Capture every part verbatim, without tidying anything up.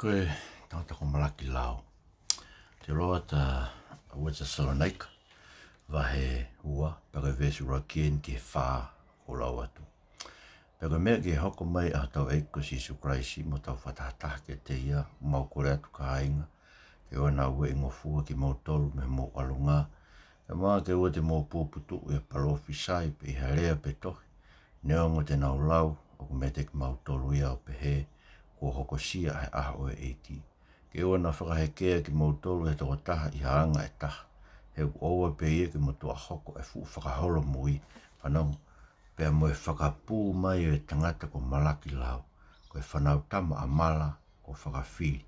Ko e tangata ko Malaki Lao. Te u lau atu ʻa ua Tesalonaika, vahe ua, pea ko e veesi ʻuluaki eni ki he fā, ʻoku lau atu. Pea ko e meʻa ke hoko mai ʻa hotau ʻEiki ko Sīsū Kalaisi mo tau fakatahataha kiate ia, ʻoku mau kole atu kāinga, ke ʻoua naʻa ueʻi ngofua kimoutolu mei hoʻomou ʻalunga, pea mo ke ʻoua te mou puputuʻu ʻi he palōfisai pe ʻi ha lea pe tohi, neongo te nau lau, ʻoku meiate kimautolu ia ʻo pehē, kuo hokosia ʻa e ʻaho ʻo e ʻEiki. Ke ʻoua naʻa fakahekea kimoutolu ʻe he tokotaha ʻi ha anga ʻe taha, he ʻoku ʻoua pē ia ke mo tuʻa hoko ʻa e fuʻu fakaholomui, fanongo, pea mo e fakapū mai ʻo e tangata ko Malaki Lao, ko e fānau tama ʻa Mala, ko Fakafili.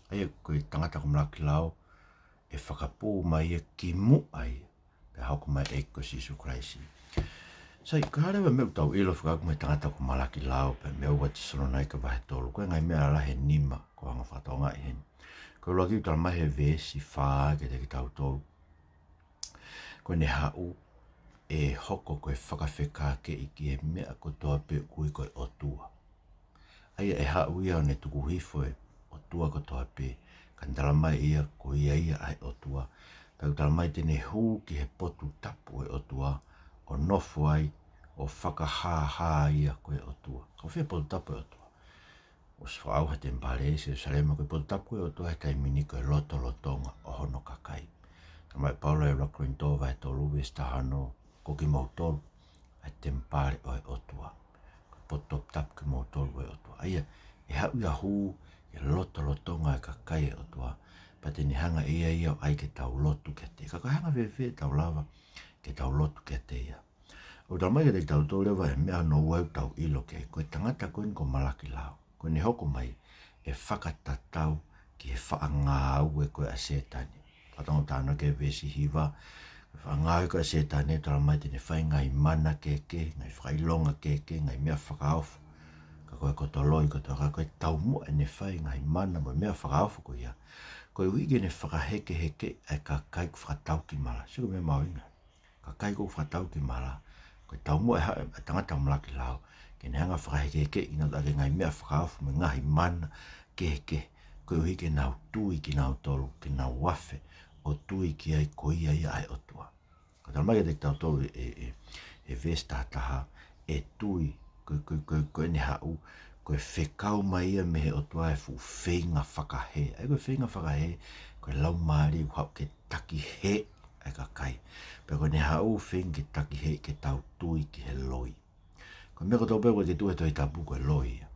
ʻA ia ko e tangata ko Malaki Lao, ʻe fakapū mai ia kimuʻa ia, pea hoko mai ʻa e ʻEiki ko Sīsū Kalaisi. Sai, ka hale wa meʻa ʻoku tau ʻilo fekauʻaki mo e tangata ko Malaki Lao, pea mei he ua Tesalonaika vahe tolu, ko e ngaahi meʻa lalahi ʻe nima, ʻoku ou hanga ʻo fakatokangaʻi heni. Ko e ʻuluaki ʻoku tala mai he veesi fā kiate kitautolu, ko ʻene haʻu ʻe hoko ko e fakafekākeʻi ki he meʻa kotoa pē ʻoku ui ko e ʻOtua. ʻA ia ʻe haʻu ia ʻo ne tuku hifo e ʻotua kotoa pē, ka ne tala mai ia ko ia ia ʻa e ʻOtua. Pea ʻoku tala mai te ne hū ki he potu tapu ʻo e ʻOtua, ʻo nofo ai, ʻo fakahāhā ia ko e ʻOtua. Ko fē potu tapu ʻo e ʻOtua? ʻOsi fakaʻauha e temipale ʻi Selūsalema, ko e potu tapu ko e ʻOtua he taimi ni ko e lotolotonga ʻo hono kakai. Tala mai ʻe Paula ʻi he ua Kolinitō vahe tolu veesi taha ono, ko kimoutolu ʻa e temipale ʻo e ʻOtua. Ko e potu toputapu kimoutolu ʻo e ʻOtua. ʻA ia, ʻe haʻu ia ʻo hū ki he lotolotonga ʻo e kakai ʻo e ʻOtua, pea te ne hanga ʻe ia ia ʻo ʻai ke tau lotu kiate ia. Ka ko e hanga fēfē ʻe tau lava ke tau lotu kiate ia? ʻOku tala mai kiate kitautolu leva e meʻa hono ua ʻoku tau ʻilo ki ai, ko e tangata ko eni ko Malaki Lao, ko ʻene hoko mai ʻe fakatatau ki he faʻa ngāue ko ē ʻa Sētane. Fakatauange atu ki he veesi hiva, ko e faʻa ngāue ko ē ʻa Sētane, tala mai te ne fai ngaahi mana kehekehe, ngaahi fakaʻilonga kehekehe, ngaahi meʻa fakaofo. Ka ko e koto loi kotoa, ka ko e taumuʻa ʻene fai ngaahi mana mo e meʻa fakaofo ko ia, koeʻuhi ke ne fakahekeheke ʻa e kakai ʻoku fakatau ki mala. Sio ki he meʻa mahuʻinga. Kakai ʻoku fakatau ki mala, ko e taumuʻa ʻe haʻu ʻa e tangata ko Malaki Lao, ke ne hanga ʻo fakahekeheke kinautolu ʻaki e ngaahi meʻa fakaofo mo e ngaahi mana kehekehe, koeʻuhi ke nau tui kinautolu, ke nau afe ʻo tui ki ai ko ia ia ʻa e ʻOtua. Ka tala mai kiate kitautolu ʻe, ʻe, ʻe, ʻe veesi taha taha, ʻe tui, ko, ko, ko, ko ʻene haʻu, ko e fekau mai ia mei he ʻOtua e fuʻu feinga fakahē. ʻA ia ko e feinga fakahē, ko e laumālie ʻoku haʻu ke takihēʻi ʻa e kakai. Pea ko ʻene haʻu feinga ke takihēʻi ke tau tui ki he loi. Ko e meʻa kotoa pē ʻoku ʻikai ke tuʻu he Tohi Tapu ko e loi ia.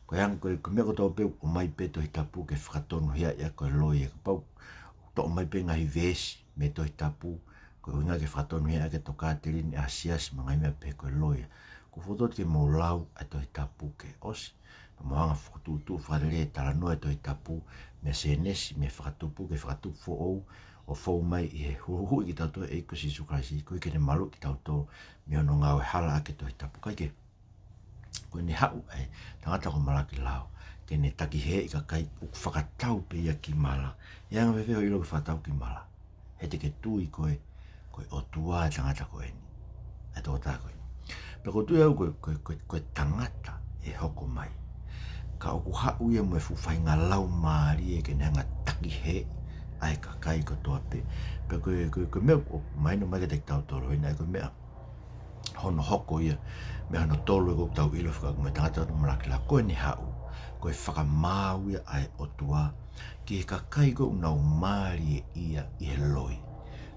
Ko e anga, ko e, ko e meʻa kotoa pē ʻoku ʻomai pē Tohi Tapu ke fakatonuhiaʻi ia ko e loi ia. Kapau ʻoku toʻo mai pē ngaahi veesi mei he Tohi Tapu, ko e ʻuhinga ke fakatonuhiaʻi ʻaki e tokāteline ʻa e siasi mo e ngaahi meʻa pehē ko e loi ia. ʻOku ou loto ke mou lau ʻa e Tohi Tapu ke ʻosi, pea mou hanga ʻo fokotuʻutuʻu fakalelei e talanoa ʻo e Tohi Tapu, mei Sēnesi, mei he fakatupu ki he Fakatupu Foʻou, ʻo fou mai ʻi he huhuʻi kitautolu ʻe he ʻEiki ko Sīsū Kalaisi, koeʻuhi ke ne maluʻi kitautolu mei hono ngāue hala ʻaki e Tohi Tapu. Kae kehe, ko ʻene haʻu ʻa e tangata ko Malaki Lao, ke ne takihēʻi e kakai ʻoku fakatau pē ia ki mala. ʻE anga fēfē hoʻo ʻilo ʻoku fakatau ki mala? He te ke tui koe, ko e ʻOtua ʻa e tangata ko eni. ʻA e tokotaha ko eni. Pea ʻoku ou tui au ko e, ko e, ko e, ko e tangata ʻe hoko mai, ka ʻoku haʻu ia mo e fuʻu faʻahinga laumālie ke ne hanga ʻo takihēʻi ʻa e kakai kotoa pē. Pea ko e, ko e, ko e meʻa ʻoku mahino mai kiate kitautolu heni, ʻa ia ko e meʻa hono hoko ia, meʻa hono tolu ʻoku tau ʻilo fekauʻaki mo e tangata ko Malaki Lao, ko ʻene haʻu, ko e fakamaau ia ʻa e ʻOtua ki he kakai ko ē ʻoku nau mālieʻia ʻi he loi.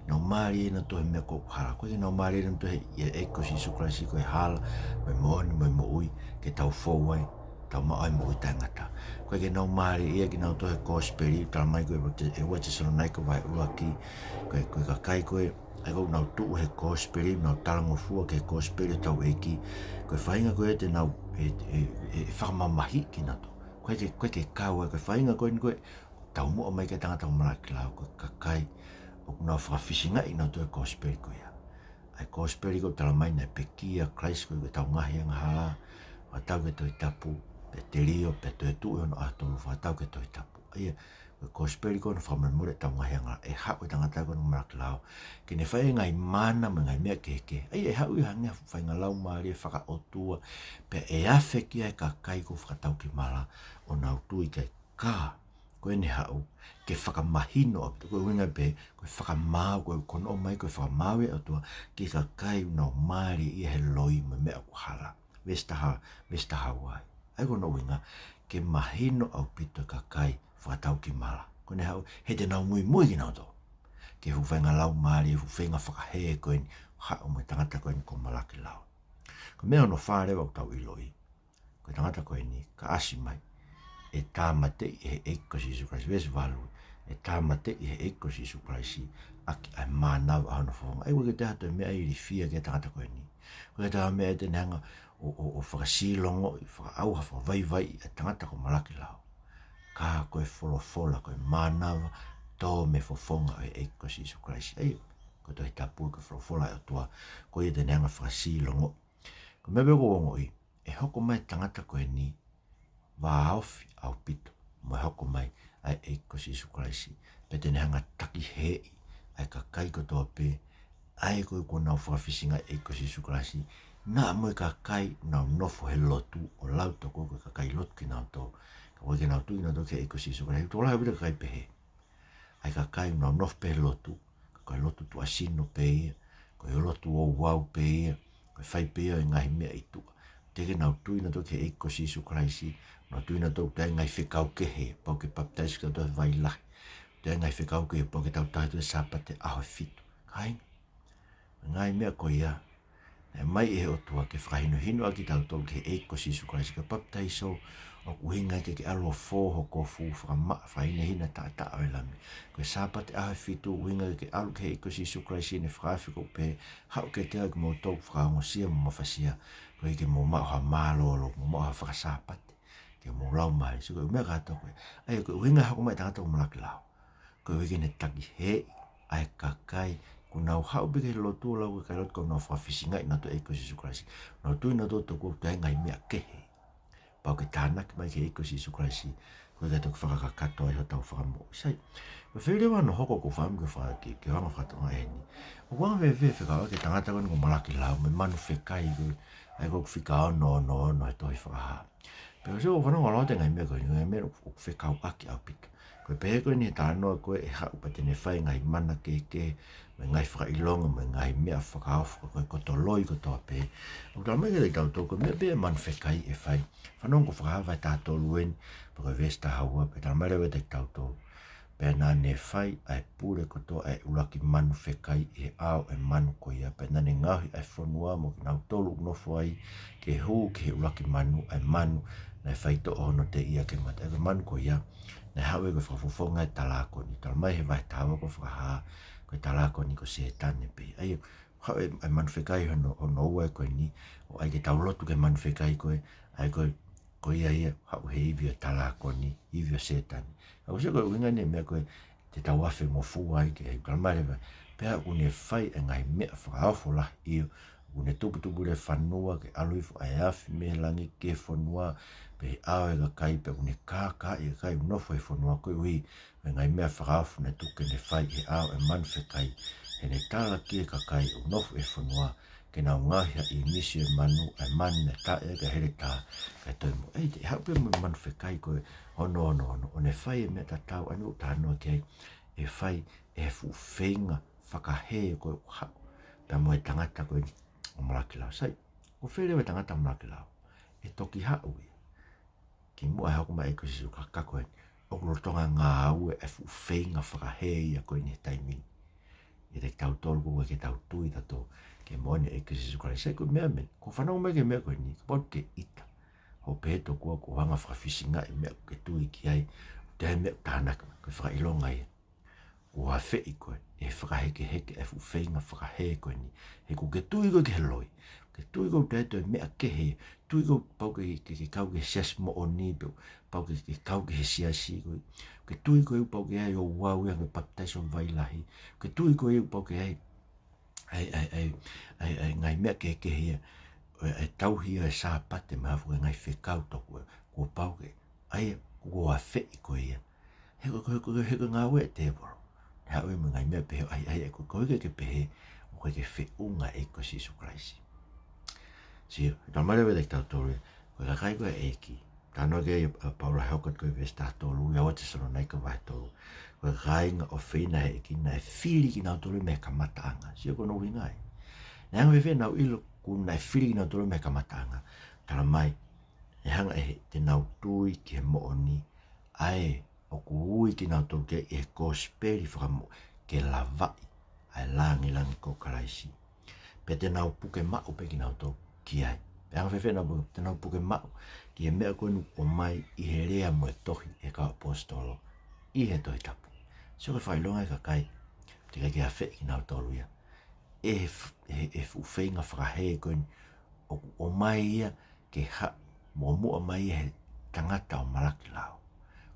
Nau mālieʻia nautolu he meʻa ko ē ʻoku hala. ʻOku ʻikai ke nau mālieʻia nautolu he, ʻi he ʻEiki ko Sīsū Kalaisi ko e hala, mo e moʻoni, mo e moʻui, ke tau fou ai, tau maʻu ai e moʻui taʻengata. ʻOku ʻikai ke nau mālieʻia kinautolu he kosipeli, tala mai ko e, ʻe ua Tesalonaika vahe ʻuluaki, ko e, ko e kakai ko ē, ʻa ia ʻoku nau tuʻu he kosipeli, nau talangofua ki he kosipeli ʻa hotau ʻEiki, ko e faʻahinga ko ē te nau, ʻe, ʻe, ʻe, ʻe fakamamahiʻi kinautolu. ʻOku ʻikai ke, ʻoku ʻikai ke kau ai, ko e faʻahinga ko eni ko ē, taumuʻa mai ki ai e tangata ko Malaki Lao, ko e kakai ʻoku nau fakafisingaʻi kinautolu he kosipeli ko ia. ʻA e kosipeli ʻoku tala mai naʻe pekia ʻa Kalaisi koeʻuhi ko ʻetau ngaahi angahala, fakatau ki he Tohi Tapu, pea telio, pea toetuʻu ʻi hono ʻaho tolu, fakatau ki he Tohi Tapu. ʻA ia, ko e kosipeli ko ē ʻoku fakamolemole ʻetau ngaahi angahala, ʻe haʻu e tangata ko eni ko Malaki Lao, ke ne fai e ngaahi mana mo e ngaahi meʻa kehekehe. ʻA ia, ʻe haʻu ia hangē ha faʻahinga laumālie fakaʻotua, pea ʻe afe ki ai e kakai ʻoku fakatau ki mala, ʻo nau tui ki ai. Ka ko ʻene haʻu ke fakamahino ʻaupito, ko e ʻuhinga pē, ko e fakamaau, ko e, ko hono ʻomai ko e fakamaau ʻa e ʻOtua ki he kakai ʻoku nau mālieʻia he loi mo e meʻa ʻoku hala. Veesi taha, veesi taha ua. ʻA ia ko hono ʻuhinga ke mahino ʻaupito e kakai fakataukimala. Ko ʻene haʻu he te nau muimui kinautolu ki he fuʻu faʻahinga laumālie, fuʻu feinga fakahē ko eni, haʻu mo e tangata ko eni ko Malakilau. Ko e meʻa hono fā leva ʻoku tau ʻiloʻi, ko e tangata ko eni ka ʻasi mai, ʻe tāmateʻi ʻe he ʻEiki ko Sīsū Kalaisi. Veesi valu, ʻe tāmateʻi ʻe he ʻEiki ko Sīsū Kalaisi ʻaki ʻa e mānava ʻa hono fofonga. ʻA ia ʻoku ʻikai ke toe ha toe meʻa ilifia ki he tangata ko eni. ʻOku ʻikai toe ha meʻa te ne hanga ʻo, ʻo, ʻo fakasilongoʻi, fakaʻauha, fakavaivaiʻi ʻa e tangata ko Malakilau. Ka ko e folofola, ko e mānava tō mei he fofonga ʻo e ʻEiki ko Sīsū Kalaisi. ʻA ia ko e Tohi Tapu, ko e folofola ʻa e ʻOtua, ko ia te ne hanga fakasilongoʻi. Ko e meʻa pē ʻoku ou ongoʻi, ʻe hoko mai e tangata ko eni vāofi ʻaupito mo e hoko mai ʻa e ʻEiki ko Sīsū Kalaisi. Pea te ne hanga takihēʻi ʻa e kakai kotoa pē ʻa ia ko ē kuo nau fakafisingaʻi e ʻEiki ko Sīsū Kalaisi, naʻa mo e kakai ʻoku nau nofo he lotu ʻo lau tokua ko e kakai lotu kinautolu, ka ʻoku ʻikai ke nau tui kinautolu ki he ʻEiki ko Sīsū Kalaisi. Tokolahi ʻaupito e kakai pehē, ʻa e kakai ʻoku nau nofo pē he lotu, ka ko e lotu tuʻasino pē ia, ko e lotu ouau pē ia, ko e fai pē ia ʻo e ngaahi meʻa ʻi tuʻa. Teʻeki ke nau tui kinautolu ki he ʻEiki ko Sīsū Kalaisi, nau tui kinautolu ʻoku toe ʻi ai e ngaahi fekau kehe, pau ke papitaiso kitautolu he vai lahi. Toe ʻi ai e ngaahi fekau kehe, pau ke tau tauhi atu e Sāpate ʻaho ʻe fitu. Kāinga, ngaahi meʻa ko ia naʻe ʻomai ʻe he ʻOtua ke fakahinohino ʻaki kitautolu ki he ʻEiki ko Sīsū Kalaisi. Ko e papitaiso ʻoku ʻuhinga ki he ʻalu ʻo fō ho kofu, fakamaʻa, fakahinehina taʻataʻa ʻo e Lami. Ko e Sāpate ʻaho ʻe fitu ʻoku ʻuhinga ki he ʻalu ki he ʻEiki ko Sīsū Kalaisi, ne fakaafe ko ē pē, haʻu kiate au ke mou toe fakaongosia mo mafasia, koeʻuhi ke mou maʻu ha mālōlō, mou maʻu ha fakasāpate, ke mou laumālie. So ko e meʻa kātoa ko ē. ʻA ia ko e ʻuhinga e hoko mai e tangata ko Malakilau, koeʻuhi ke ne takihēʻi ʻa e kakai ʻoku nau haʻu pē ki he lotu ʻo lau ko e kakai lotu, ka ʻoku nau fakafisingaʻi kinautolu e ʻEiki ko Sīsū Kalaisi. Nau tui kinautolu tokua ʻoku toe ʻi ai e ngaahi meʻa kehe pau ke tānaki mai ki he ʻEiki ko Sīsū Kalaisi, ko e kae toki fakakakato ai hotau fakamoʻui. Sai, ko e fē leva hono hoko ʻoku ou fakaʻamu ke faka-, ke, ke hanga fakatokangaʻi heni. ʻOku anga fēfē e fekauʻaki e tangata ko eni ko Malakilau mo e manu fekai ko ē, ʻa ia ko ē ʻoku fika ono ono ono he tohi Fakahā? Pea ʻoku ou fanongo ʻaupito ki he ngaahi meʻa ko eni, ngaahi meʻa ʻoku, ʻoku fekauʻaki ʻaupito. Ko e pehē ko eni he talanoa ko ē ʻe haʻu pea te ne fai e ngaahi mana kehekehe, mo e ngaahi fakaʻilonga, mo e ngaahi meʻa fakaofo, ko e koto loi kotoa pē. ʻOku talamai kiate kitautolu ko e meʻa pē ʻa e manu fekai ʻe fai. Fanongo ko Fakahā vahe taha tolu eni, pea ko e veesi taha ua, pea talamai leva kiate kitautolu: Pea naʻa ne fai ʻa e pule kotoa ʻa e ʻuluaki manu fekai ʻi he ʻao ʻo e manu ko ia, pea naʻa ne ngaohi ʻa e fonua mo kinautolu ʻoku nofo ai ke hū ki he ʻuluaki manu, ʻa e manu naʻe faitoʻo hono teʻia ke mate. ʻA ia ko e manu ko ia naʻe haʻu ia ko e fakafofonga e talākoni. Talamai he vahe taha ua ko Fakahā, ko e talākoni ko Sētane pē. ʻA ia, haʻu e, e manu fekai hono, hono ua ko eni, ʻo ʻai ke tau lotu ki he manu fekai ko ē, ʻa ia ko e, ko ia ia haʻu he ivi ʻo e talākoni, ivi ʻo Sētane. Ka ʻoku ʻikai ko e ʻuhinga eni e meʻa ko ē te tau afe ngofua ai ki ai. Talamai leva: Pea ʻoku ne fai e ngaahi meʻa fakaofo lahi, ʻio, ʻoku ne tuputupulefanua ke ʻalu hifo ʻa e afi mei he langi ki he fonua, pea ʻi he ʻao ʻo e kakai, pea ʻoku ne kākaaʻi e kakai ʻoku nofo he fonua, koeʻuhi ko e ngaahi meʻa fakaofo naʻe tuku ke ne fai ʻi he ʻao ʻo e manu fekai. He ne tala ki he kakai ʻoku nofo he fonua ke nau ngaohi ha ʻīmisi ʻo e manu, ʻa e manu naʻe taʻe ai ʻa e heletā, kae toe moʻui. ʻE haʻu pē mo e manu fekai ko ē hono ono ono ono, ʻo ne fai e meʻa tatau, ʻa ia ʻoku talanoa ki ai, ʻe fai ʻe he fuʻu feinga fakahē ko ē ʻoku haʻu pea mo e tangata ko eni ko Malakilau. Sai, ko e fē leva e tangata ko Malakilau? ʻE toki haʻu ia kimuʻa he hoko mai e ʻEiki ko Sīsū, ka ko eni ʻoku lolotonga ngāue e fuʻu feinga fakahē ia ko eni he taimi ni. ʻIate kitautolu ʻoku ʻikai ke tau tui kitautolu ki he moʻoni ʻo e ʻEiki ko Sīsū Kalaisi. Sai, ko e meʻa mei, ʻoku ou fanongo mai ki he meʻa ko eni, kapau te ke ʻita, ʻo pehē tokua ʻoku ou hanga fakafisingaʻi e meʻa ʻoku ke tui ki ai, ʻoku ʻi ai e meʻa ʻoku tānaki mai, ko e fakaʻilonga ia kuo afeʻi koe ʻe he fakahekeheke ʻa e fuʻu feinga fakahē ko eni. He ʻoku ke tui koe ki he loi, ke tui koe ʻoku ʻi ai e toe meʻa kehe, tui koe pau ke, ke, ke kau ki he siasi moʻoni, pe pau ke, ke kau ki he siasi ko ē, ke tui koe ʻoku pau ke ʻi ai e ouau ia, ke papitaiso vai lahi, ke tui koe ʻoku pau ke ʻi ai ʻa e, ʻa e, ʻa e, ʻa e, ʻa e ngaahi meʻa kehekehe ia, ʻa e, ʻa e tauhi ʻo e Sāpate mo e hā fua e ngaahi fekau tokua, kuo pau ke, ʻa ia, kuo afeʻi koe ia. He ko e, ko e, ko e, he ko e ngāue ʻa e tēvolo. Haʻu ia mo e ngaahi meʻa pehē, ʻai, ʻai, ʻai, ko e, ko e ʻikai ke pehē, ʻoku ʻikai ke feʻunga e ʻEiki ko Sīsū Kalaisi. Sio, talamai leva kiate kitautolu ia, ko e kakai ko ē ʻa e ʻEiki, Talanoa ki ai ʻa Paula he hoko atu ko e veesi taha tolu ia ʻo Tesalonaika vahe tolu. Ko e kāinga ʻofeina ʻa e ʻEiki naʻe fili kinautolu mei he kamataʻanga. Sio ko hono ʻuhinga ia. Naʻe anga fēfē ʻenau ʻilo kuo naʻe fili kinautolu mei he kamataʻanga? Talamai, ʻe hanga ʻe he, te nau tui ki he moʻoni, ʻa ē ʻoku ui kinautolu ki ai ʻe he kosipeli fakamoʻui ke lavaʻi ʻa e langilangi ko Kalaisi. Pea te nau puke maʻu pē kinautolu ki ai. Pea anga fēfē ʻenau pu-, te nau puke maʻu ki he meʻa ko eni ʻoku ʻomai ʻi he lea mo e tohi ʻa e kau ʻaposetolo ʻi he Tohi Tapu. Sio ko e fakaʻilonga ʻa e kakai, teʻeki ke afeʻi kinautolu ia ʻe he f-, ʻe he, ʻe he fuʻu feinga fakahē ko eni ʻoku ʻomai ia ke haʻu muʻomuʻa mai ʻe he tangata ʻo Malaki Lao.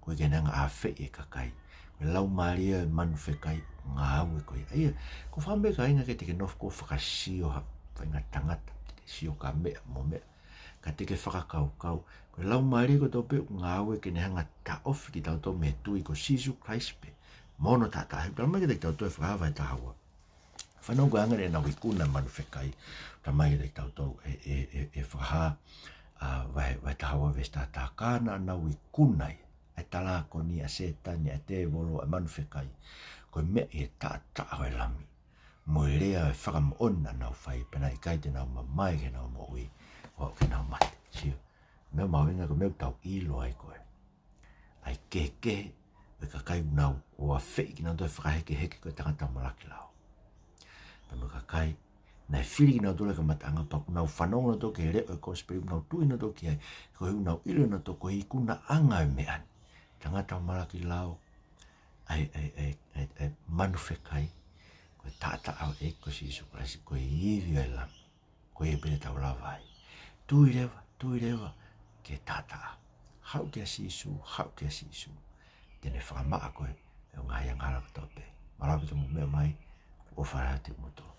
Koeʻuhi ke ne hanga ʻo afeʻi e kakai. Ko e laumālie ʻo e manu fekai ʻoku ngāue ko ia. ʻA ia, ʻoku ou fakaʻamu pē kāinga ke te ke nofo ʻo fakasio ha faʻahinga tangata, te ke sio ki ha meʻa mo e meʻa. Ka te ke fakakaukau, ko e laumālie kotoa pē ʻoku ngāue ke ne hanga ʻo taʻofi kitautolu mei he tui ko Sīsū Kalaisi pē mo hono taʻataʻa. He talamai kiate kitautolu ʻe Fakahā vahe taha ua. Fanongo ki he anga ʻenau ikuna e manu fekai. Talamai kiate kitautolu ʻe, ʻe, ʻe, ʻe Fakahā, ʻa, vahe, vahe taha ua veesi taha taha, ka naʻa nau ikuna ia, ʻa e talākoni, ʻa Sētane, ʻa e tēvolo, ʻa e manu fekai, ko e meʻa ʻi he taʻataʻa ʻo e Lami mo e lea ʻo e fakamoʻoni naʻa nau fai, pea naʻe ʻikai te nau mamae ki heʻenau moʻui, ʻo aʻu ki heʻenau mate. Sio, meʻa mahuʻinga ko e meʻa ʻoku tau ʻilo ai ko e ʻa e kehekehe ʻo e kakai ʻoku nau ō ʻo afeʻi kinautolu ʻe he fakahekeheke ko e tangata ʻo Malaki Lao, pea mo e kakai naʻe fili kinautolu he kamataʻanga pea ʻoku nau fanongo nautolu ki he leʻo ʻo e kosipeli, ʻoku nau tui nautolu ki ai, koeʻuhi ʻoku nau ʻilo nautolu ko e ikunaʻanga ʻo e meʻa ni. Tangata ʻo Malaki Lao, ʻa e, ʻa e, ʻa e, ʻa e, ʻa e manu fekai, ko e taʻataʻa ʻo e ʻEiki ko Sīsū Kalaisi, ko e ivi ʻo e Lami. Ko ia pē te tau lava ai. Tui leva, tui leva ki he taʻataʻa. Haʻu kia Sīsū, haʻu kia Sīsū. Te ne fakamaʻa koe mei hoʻo ngaahi angahala kotoa pē. Mālō ʻaupito hoʻomou meʻa mai, ʻofa lahi atu kimoutolu.